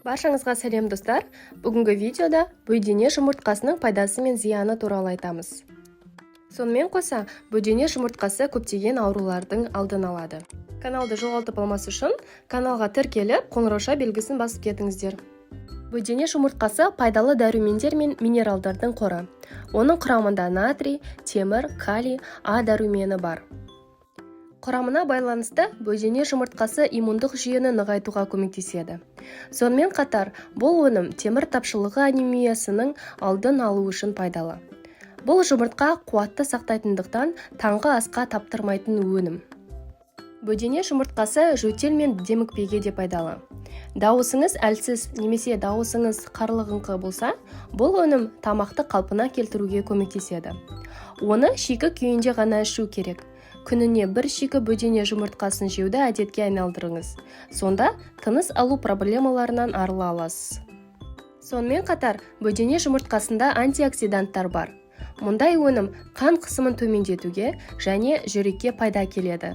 Баршаңызға сәлем, достар! Бүгінгі видеода бөдене жұмыртқасының пайдасы мен зияны туралы айтамыз. Сонымен қоса, бөдене жұмыртқасы көптеген аурулардың алдын алады. Каналды жоғалтып алмас үшін каналға тіркеліп, қоңырауша белгісін басып кетіңіздер. Бөдене жұмыртқасы – пайдалы дәрумендер мен минералдардың қоры. Оның құрамында натрий, темір, калий, А дәрумені бар. Құрамына байланысты бөдене жұмыртқасы иммундық жүйені нығайтуға көмектеседі. Сонымен қатар, бұл өнім темір тапшылығы анемиясының алдын алу үшін пайдалы. Бұл жұмыртқа қуатты сақтайтындықтан, таңғы асқа таптырмайтын өнім. Бөдене жұмыртқасы жөтел мен демікпеге де пайдалы. Дауысыңыз әлсіз немесе дауысыңыз қарлығыңқы болса, бұл өнім тамақты қалпына келтіруге көмектеседі. Оны шикі күйінде ғана ішу керек. Күніне бір шикі бөдене жұмыртқасын жеуді әдетке айналдырыңыз. Сонда тыныс алу проблемаларынан арыла аласыз. Сонымен қатар, бөдене жұмыртқасында антиоксиданттар бар. Мұндай өнім қан қысымын төмендетуге және жүрекке пайда келеді.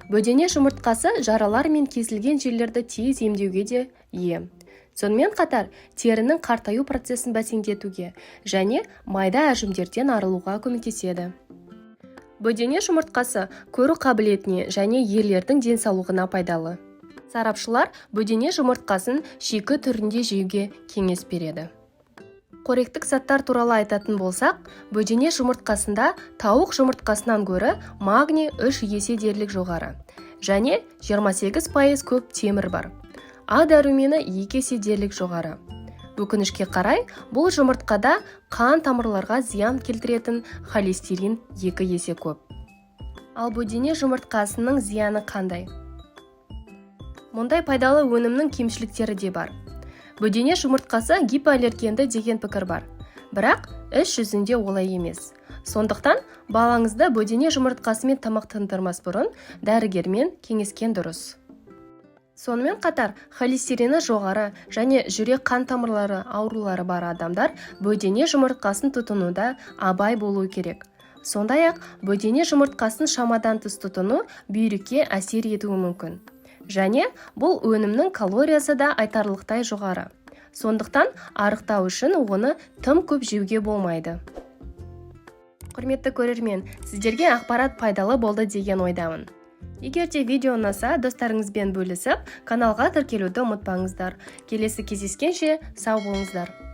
Бөдене жұмыртқасы жаралар мен кесілген жерлерді тез емдеуге де ие. Сонымен қатар, терінің қартаю процесін бәсеңдетуге және майда әжімдерден арылуға көмектеседі. Бөдене жұмыртқасы көру қабілетіне және ерлердің денсаулығына пайдалы. Сарапшылар бөдене жұмыртқасын шикі түрінде жеуге кеңес береді. Қоректік заттар туралы айтатын болсақ, бөдене жұмыртқасында тауық жұмыртқасынан гөрі магний 3 есе дерлік жоғары және 28% көп темір бар. А дәрумені 2 есе дерлік жоғары. Өкінішке қарай, бұл жұмыртқада қан тамырларға зиян келтіретін холестерин 2 есе көп. Ал бөдене жұмыртқасының зияны қандай? Мұндай пайдалы өнімнің кемшіліктері де бар. Бөдене жұмыртқасы гипоаллергенді деген пікір бар, бірақ іс жүзінде олай емес. Сондықтан балаңызды бөдене жұмыртқасымен тамақтандырмас бұрын дәрігермен кеңескен дұрыс. Сонымен қатар, холестерині жоғары және жүрек қан тамырлары аурулары бар адамдар бөдене жұмыртқасын тұтынуда абай болуы керек. Сондай-ақ, бөдене жұмыртқасын шамадан тыс тұтыну бүйрекке әсер етуі мүмкін. Және бұл өнімнің калориясы да айтарлықтай жоғары. Сондықтан арықтау үшін оны тым көп жеуге болмайды. Құрметті көрермен, сіздерге ақпарат пайдалы болды деген ойдамын. Егер де видео ұнаса, достарыңызбен бөлісіп, каналға тіркелуді ұмытпаңыздар. Келесі кездескенше сау болыңыздар!